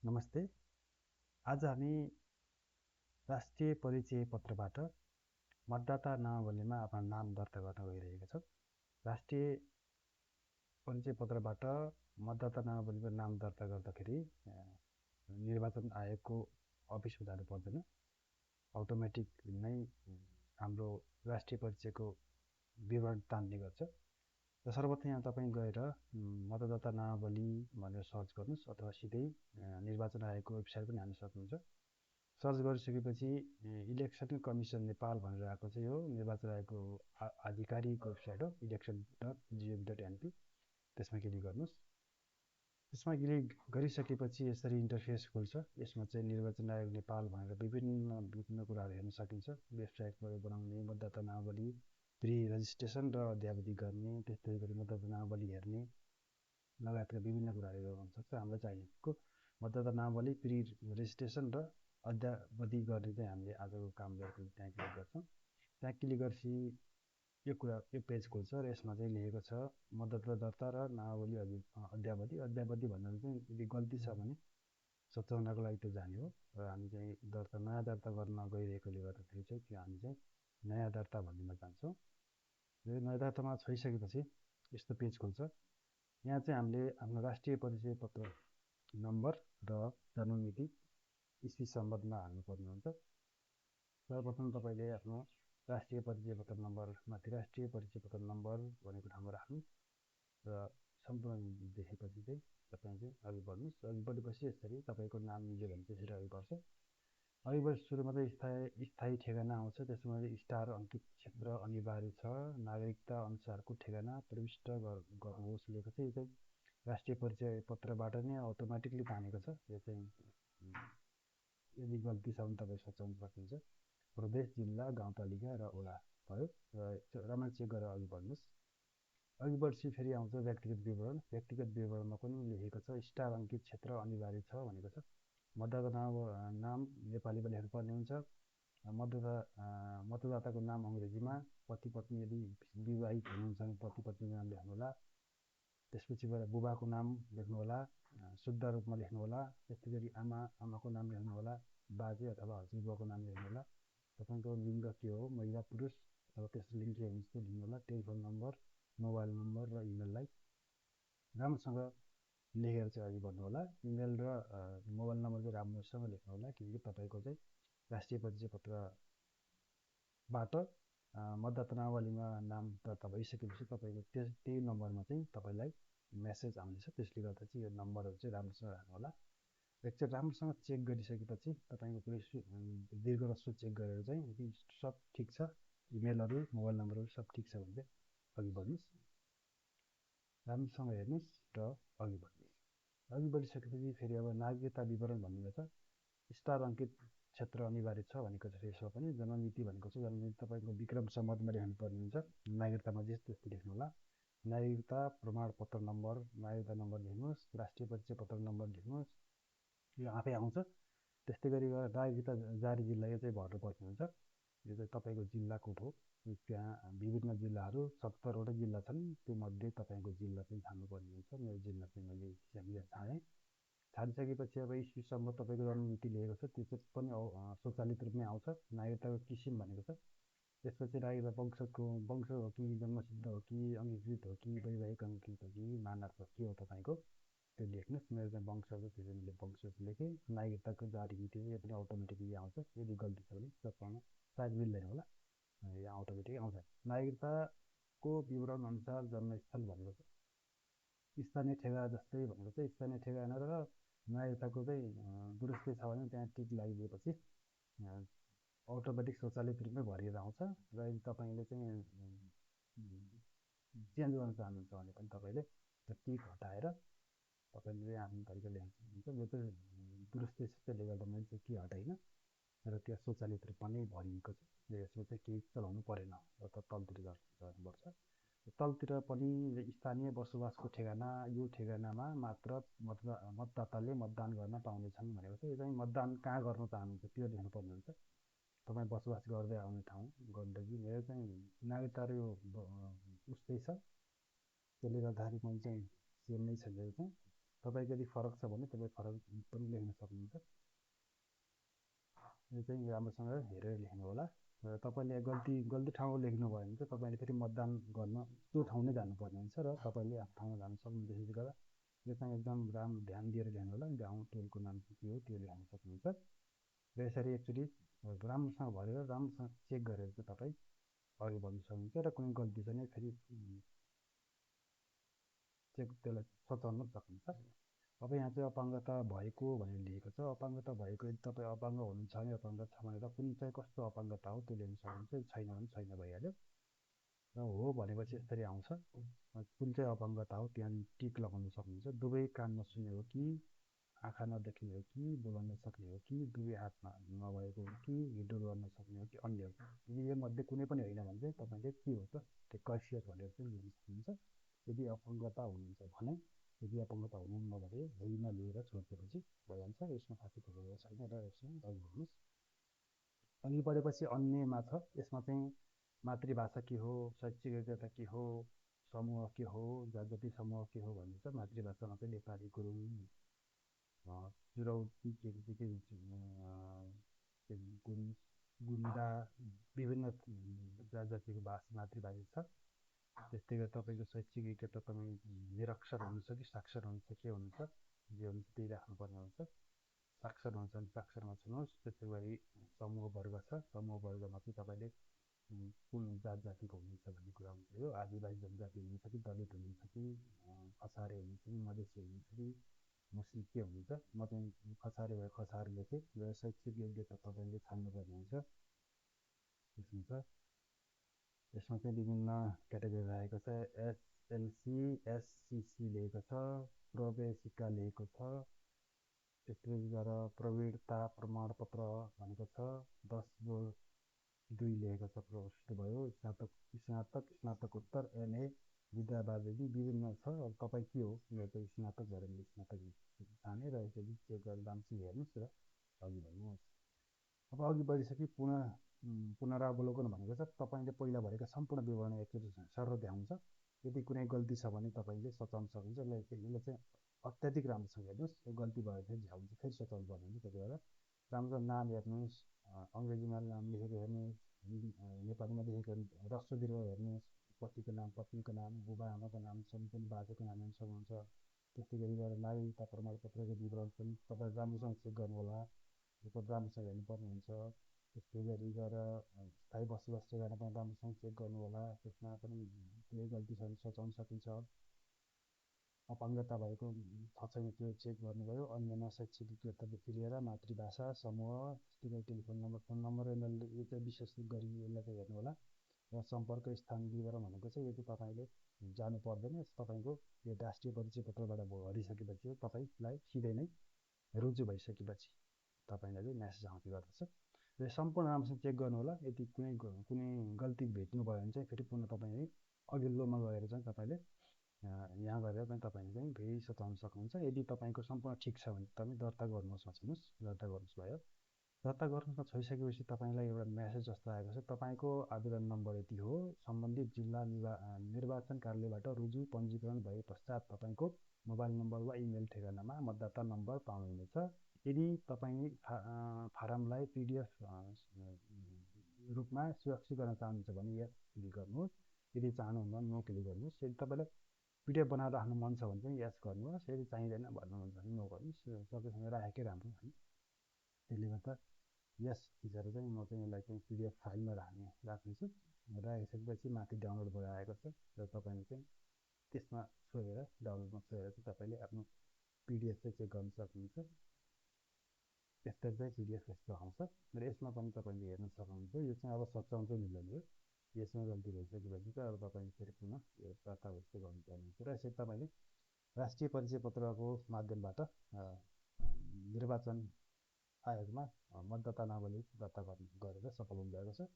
नमस्ते। आज हामी राष्ट्रिय परिचय पत्रबाट मतदाता नामावलीमा आफ्नो नाम दर्ता गर्न गइरहेका छौँ। राष्ट्रिय परिचय पत्रबाट मतदाता नामावलीमा नाम दर्ता गर्दाखेरि निर्वाचन आयोगको अफिसमा जानु पर्दैन। अटोमेटिक नै हाम्रो राष्ट्रिय परिचयको विवरण तान्ने गर्छ। र सर्वप्रथम यहाँ तपाईँ गएर मतदाता नामावली भनेर सर्च गर्नुहोस् अथवा सिधै निर्वाचन आयोगको वेबसाइट पनि हाल्न सक्नुहुन्छ। सर्च गरिसकेपछि इलेक्सन कमिसन नेपाल भनेर आएको चाहिँ हो निर्वाचन आयोगको आधिकारिक वेबसाइट हो election.gov.np। त्यसमा क्लिक गर्नुहोस्। त्यसमा क्लिक गरिसकेपछि यसरी इन्टरफेस खुल्छ। यसमा चाहिँ निर्वाचन आयोग नेपाल भनेर विभिन्न कुराहरू हेर्न सकिन्छ। वेबसाइट बनाउने, मतदाता नामावली प्री रजिस्ट्रेसन र अद्यावधि गर्ने, त्यस्तै गरी मतदाता नामावली हेर्ने लगायतका विभिन्न कुराहरू गर्न सक्छ। हामीलाई चाहिएको मतदाता नामावली प्री रजिस्ट्रेसन र अद्यावधि गर्ने चाहिँ हामीले आजको काम गरेको त्यहाँ क्लिक गर्छौँ। त्यहाँ क्लिक गरेपछि यो पेज खुल्छ र यसमा चाहिँ लेखेको छ मतदाता दर्ता र नामावली अद्यावधि भन्दा चाहिँ यदि गल्ती छ भने सच्याउनको लागि त्यो जाने हो। र हामी चाहिँ नयाँ दर्ता गर्न गइरहेकोले गर्दाखेरि चाहिँ त्यो हामी चाहिँ नयाँ दर्ता भन्नेमा जान्छौँ। र नयाँ दर्तामा छोइसकेपछि यस्तो पेज खुल्छ। यहाँ चाहिँ हामीले आफ्नो राष्ट्रिय परिचय पत्र नम्बर र जन्ममिति इस्वी सम्बन्धमा हाल्नुपर्ने हुन्छ। सर्वप्रथम तपाईँले आफ्नो राष्ट्रिय परिचय पत्र नम्बर माथि राष्ट्रिय परिचय पत्र नम्बर भनेको ठाउँमा राख्नु र सम्पूर्ण देखेपछि चाहिँ तपाईँ चाहिँ अघि बढ्नुहोस्। अघि बढेपछि यसरी तपाईँको नाम मिल्यो भने चाहिँ यसरी अघि बढ्छ। अघि बढेपछि सुरुमा चाहिँ स्थायी ठेगाना आउँछ। त्यसमा स्टार अङ्कित क्षेत्र अनिवार्य छ, नागरिकता अनुसारको ठेगाना प्रविष्ट गर्नुहोस् लेखेको छ। यो चाहिँ राष्ट्रिय परिचय पत्रबाट नै अटोमेटिकली तानेको छ। यो चाहिँ यदि गल्ती छ भने तपाईँ सच्याउन सक्नुहुन्छ। प्रदेश, जिल्ला, गाउँपालिका र वडा भयो र राम्ररी चेक गरेर अघि बढ्नुहोस्। अघि बढेपछि फेरि आउँछ व्यक्तिगत विवरण। व्यक्तिगत विवरणमा पनि लेखेको छ स्टार अङ्कित क्षेत्र अनिवार्य छ भनेको छ। मतदाता नाम नेपालीमा लेख्नुपर्ने हुन्छ। मतदाताको नाम अङ्ग्रेजीमा, पति पत्नी यदि विवाहित हुनुहुन्छ भने पति पत्नीको नाम लेख्नुहोला। त्यसपछि बुबाको नाम लेख्नुहोला, शुद्ध रूपमा लेख्नुहोला। त्यस्तै गरी आमाको नाम लेख्नुहोला, बाजे अथवा हजुरबुवाको नाम लेख्नुहोला। तपाईँको लिङ्ग के हो, महिला पुरुष अथवा त्यस्तो लिङ्ग के हुन्छ त्यो लेख्नुहोला। टेलिफोन नम्बर, मोबाइल नम्बर र इमेललाई राम्रोसँग लेखेर चाहिँ अघि बढ्नुहोला। इमेल र मोबाइल नम्बर चाहिँ राम्रोसँग लेख्नुहोला, किनकि तपाईँको चाहिँ राष्ट्रिय परिचय पत्रबाट मतदाता नामावलीमा नाम दर्ता भइसकेपछि तपाईँको त्यही नम्बरमा चाहिँ तपाईँलाई मेसेज आउनेछ। त्यसले गर्दा चाहिँ यो नम्बरहरू चाहिँ राम्रोसँग राख्नुहोला। एकचोटि राम्रोसँग चेक गरिसकेपछि तपाईँको पुरै दीर्घ ह्रस्व चेक गरेर चाहिँ यदि सब ठिक छ, इमेलहरू मोबाइल नम्बरहरू सब ठिक छ भने चाहिँ अघि बढ्नुहोस्। राम्रोसँग हेर्नुहोस् र अघि बढ्नुहोस्। अघि बढिसकेपछि फेरि अब नागरिकता विवरण भन्ने छ। स्टार अङ्कित क्षेत्र अनिवार्य छ भनेको छ। यसमा पनि जन्ममिति भनेको छ। जन्ममिति तपाईँको विक्रम सम्वतमा लेख्नुपर्ने हुन्छ। नागरिकतामा त्यस्तै लेख्नुहोला। नागरिकता प्रमाणपत्र नम्बर, नागरिकता नम्बर लेख्नुहोस्। राष्ट्रिय परिचय पत्र नम्बर लेख्नुहोस्। यो आफै आउँछ। त्यस्तै गरी नागरिकता जारी जिल्ला यो चाहिँ भर्नुपर्ने हुन्छ। यो चाहिँ तपाईँको जिल्लाको हो। त्यहाँ विभिन्न जिल्लाहरू 70वटा जिल्ला छन्। त्यो मध्ये तपाईँको जिल्ला चाहिँ छान्नुपर्ने हुन्छ। मेरो जिल्ला चाहिँ मैले छाडेँ। छाडिसकेपछि अब इस्वीसम्म तपाईँको जन्ममिति लेखेको छ त्यो चाहिँ पनि स्वचालित रूपमै आउँछ। नागरिकताको किसिम भनेको छ। त्यसपछि नागरिकता वंश हो कि जन्मसिद्ध हो कि अङ्गीकृत हो कि वैवाहिक अङ्गीकृत हो कि मानक हो के हो तपाईँको त्यो लेख्नुहोस्। मेरो चाहिँ वंश हो, त्यो चाहिँ मैले वंश लेखेँ। नागरिकताको जारी मिति यो पनि अटोमेटिकली आउँछ। यदि गल्ती छ भने सच्याउन सायद मिल्दैन होला, यहाँ अटोमेटिक आउँछ। नागरिकताको विवरण अनुसार जन्मस्थल भनेको छ। स्थानीय ठेगाना जस्तै भनेको चाहिँ स्थानीय ठेगाना र नागरिकताको चाहिँ दुरुस्तै छ भने त्यहाँ टिक लगाइदिएपछि अटोमेटिक स्वचालित रूपमै भरिएर आउँछ। र यदि तपाईँले चाहिँ चेन्ज गर्न चाहनुहुन्छ भने पनि तपाईँले त्यो टिक हटाएर तपाईँले आफ्नो तरिकाले ल्याउन सक्नुहुन्छ। यो चाहिँ दुरुस्तै छ, त्यसले गर्दा मैले चाहिँ के हटाइनँ र त्यो स्वचालित रूपमा नै भरिएको छ। यसमा चाहिँ केही चलाउनु परेन। र तलतिर जानुपर्छ। तलतिर पनि स्थानीय बसोबासको ठेगाना, यो ठेगानामा मात्र मतदाताले मतदान गर्न पाउनेछन् भनेको छ। यो चाहिँ मतदान कहाँ गर्न चाहनुहुन्छ त्यो लेख्नुपर्ने हुन्छ। तपाईँ बसोबास गर्दै आउने ठाउँ गण्डकी। मेरो चाहिँ नागरिकता यो उस्तै छ। त्यसले गर्दाखेरि मैले चाहिँ सेम नै छ मेरो चाहिँ। तपाईँको यदि फरक छ भने तपाईँ फरक पनि लेख्न सक्नुहुन्छ। यो चाहिँ राम्रोसँग हेरेर लेख्नु होला। र तपाईँले गल्ती ठाउँमा लेख्नुभयो भने चाहिँ तपाईँले फेरि मतदान गर्न त्यो ठाउँ नै जानुपर्ने हुन्छ र तपाईँले आफ्नो ठाउँमा जान सक्नुहुन्छ। त्यसले गर्दा यो चाहिँ एकदम राम्रो ध्यान दिएर लेख्नु होला। गाउँ टोलको नाम के हो त्यो लेख्न सक्नुहुन्छ। र यसरी एकचोटि राम्रोसँग भरेर राम्रोसँग चेक गरेर चाहिँ तपाईँ अघि बढ्न सक्नुहुन्छ र कुनै गल्ती छ भने फेरि चेक त्यसलाई सच्याउन सक्नुहुन्छ। अब यहाँ चाहिँ अपाङ्गता भएको भनेर लेखेको छ। अपाङ्गता भएको यदि तपाईँ अपाङ्ग हुनुहुन्छ भने अपाङ्ग छ भनेर कुन चाहिँ कस्तो अपाङ्गता हो त्यो लेख्न सक्नुहुन्छ। छैन भने छैन भइहाल्यो। र हो भनेपछि यसरी आउँछ कुन चाहिँ अपाङ्गता हो, त्यहाँ टिक लगाउन सक्नुहुन्छ। दुवै कान नसुन्ने हो कि, आँखा नदेख्ने हो कि, बोल्न नसक्ने हो कि, दुवै हातमा नभएको हो कि, हिँड्डुल गर्न नसक्ने हो कि, अन्य हो। यदि यो मध्ये कुनै पनि होइन भने चाहिँ तपाईँले के हो त त्यो कैफियत भनेर चाहिँ लेख्न सक्नुहुन्छ। यदि अपाङ्गता हुनुहुन्छ भने, यदि अपाङ्गता हुनुहुन्न भने होइन लिएर छोडिदिएपछि भइहाल्छ। यसमा खासै ठुलो छैन र यसमा अघि बढ्नुहोस्। अघि बढेपछि अन्यमा छ। यसमा चाहिँ मातृभाषा के हो, शैक्षिक योग्यता के हो, समूह के हो, जाति समूह के हो भन्ने छ। मातृभाषामा चाहिँ नेपाली, गुरुङ, चुरौती गुन्डा विभिन्न जातिको मातृभाषा छ। त्यस्तै गरी तपाईँको शैक्षिक योग्यता तपाईँ निरक्षर हुनुहुन्छ कि साक्षर हुनुहुन्छ, के हुनुहुन्छ, जे हुन्छ त्यही राख्नुपर्ने हुन्छ। साक्षर हुनुहुन्छ भने साक्षरमा छुनुहोस्। त्यसै गरी समूह वर्ग छ। समूह वर्गमा चाहिँ तपाईँले कुन जातिको हुनुहुन्छ भन्ने कुरा हुन्छ। यो आदिवासी जनजाति हुनुहुन्छ कि, दलित हुनुहुन्छ कि, खसारे हुनुहुन्छ कि, मधेसी हुनुहुन्छ कि, मुस्लिम के हुनुहुन्छ। म चाहिँ खसारे भए खसार लेखेँ। र शैक्षिक योग्यता तपाईँले छान्नुपर्ने हुन्छ। त्यसमा छ यसमा चाहिँ विभिन्न क्याटेगोरी राखेको छ। एसएलसी, एससिसी लेखेको छ, प्रवेशिका लेखेको छ। त्यसै गरेर प्रवीणता प्रमाणपत्र भनेको छ। 10/2 लेखेको छ। प्रविष्ट भयो। स्नातकोत्तर, एमए, विद्या बाधेनी विभिन्न छ। अब तपाईँ के हो, यो चाहिँ स्नातक भएर स्नातक छाने र यसरी चेक गरेर राम्रोसँग हेर्नुहोस् र अघि बढ्नुहोस्। अब अघि बढिसके पुनरावलोकन भनेको छ तपाईँले पहिला भरेका सम्पूर्ण विवरण एकचोटि सर देखाउँछ। यदि कुनै गल्ती छ भने तपाईँले सच्याउन सक्नुहुन्छ। यसलाई चाहिँ अत्याधिक राम्रोसँग हेर्नुहोस्। यो गल्ती भयो फेरि झ्याउँछ, फेरि सच्याउनु पर्ने हुन्छ। त्यति बेला राम्रोसँग नाम हेर्नुहोस्, अङ्ग्रेजीमा नाम लेखेको हेर्नुहोस्, नेपालीमा लेखेको ह्रस्व दीर्घ हेर्नुहोस्, पतिको नाम, पत्नीको नाम, बुबा आमाको नाम, सम्पूर्ण बाजेको नाम हेर्न सक्नुहुन्छ। त्यस्तै गरी गरेर नागरिकता प्रमाणपत्रको विवरण पनि तपाईँ राम्रोसँग चेक गर्नु होला। रिपोर्ट राम्रोसँग हेर्नुपर्ने हुन्छ। त्यस्तै गरी गरेर स्थायी बसोबास ठेगाना पनि राम्रोसँग चेक गर्नु होला। त्यसमा पनि केही गल्ती छ भने सच्याउन सकिन्छ। अपाङ्गता भएको छ छैन त्यो चेक गर्नुभयो। अन्यमा शैक्षिक योग्यतादेखि लिएर मातृभाषा, समूह, त्यस्तै गरी टेलिफोन नम्बर, फोन नम्बर, यो चाहिँ विशेष गरी यसलाई चाहिँ हेर्नु होला। र सम्पर्क स्थान विवरण भनेको चाहिँ यदि तपाईँले जानु पर्दैन, तपाईँको यो राष्ट्रिय परिचय पत्रबाट भरिसकेपछि तपाईँलाई सिधै नै रुजु भइसकेपछि तपाईँलाई चाहिँ म्यासेज आउँदै गर्दछ। र सम्पूर्ण राम्रोसँग चेक गर्नु होला। यदि कुनै गल्ती भेट्नुभयो भने चाहिँ फेरि पुनः तपाईँले अघिल्लोमा गएर चाहिँ तपाईँले यहाँ गरेर पनि तपाईँले चाहिँ फेरि सच्याउन सक्नुहुन्छ। यदि तपाईँको सम्पूर्ण ठिक छ भने तपाईँ दर्ता गर्नुहोस् छुनुहोस्। दर्ता गर्नुहोस् भयो। दर्ता गर्नुमा छोइसकेपछि तपाईँलाई एउटा म्यासेज जस्तो आएको छ। तपाईँको आवेदन नम्बर यति हो। सम्बन्धित जिल्ला निर्वाचन कार्यालयबाट रुजु पञ्जीकरण भए पश्चात तपाईँको मोबाइल नम्बर वा इमेल ठेगानामा मतदाता नम्बर पाउनुहुनेछ। यदि तपाईँ फारमलाई पिडिएफ रूपमा सुरक्षित गर्न चाहनुहुन्छ भने यस क्लिक गर्नुहोस्। यदि चाहनुहुन्न नो क्लिक गर्नुहोस्। यदि तपाईँलाई पिडिएफ बनाएर राख्नु मन छ भने चाहिँ यस गर्नुहोस्। यदि चाहिँदैन भन्नुहुन्छ भने नो गर्नुहोस्। सकेसम्म राखेकै राम्रो होइन। त्यसले गर्दा यस थिचेर चाहिँ म चाहिँ यसलाई चाहिँ पिडिएफ फाइलमा राख्नेछु। राखिसकेपछि माथि डाउनलोड भएर आएको छ र तपाईँले चाहिँ त्यसमा छोएर डाउनलोडमा छोएर चाहिँ तपाईँले आफ्नो पिडिएफ चाहिँ चेक गर्न सक्नुहुन्छ। यस्तरी चाहिँ पिडिएफ यस्तो आउँछ र यसमा पनि तपाईँले हेर्न सक्नुहुन्छ। यो चाहिँ अब सच्याउँछ मिल्दैन हो। यसमा गल्ती भइसकेपछि चाहिँ अब तपाईँ फेरि पुनः यो दर्ता जस्तो गर्नुपर्ने हुन्छ। र यसरी तपाईँले राष्ट्रिय परिचय पत्रको माध्यमबाट निर्वाचन आयोगमा मतदाता नावली दर्ता गरेर सफल हुनुभएको छ।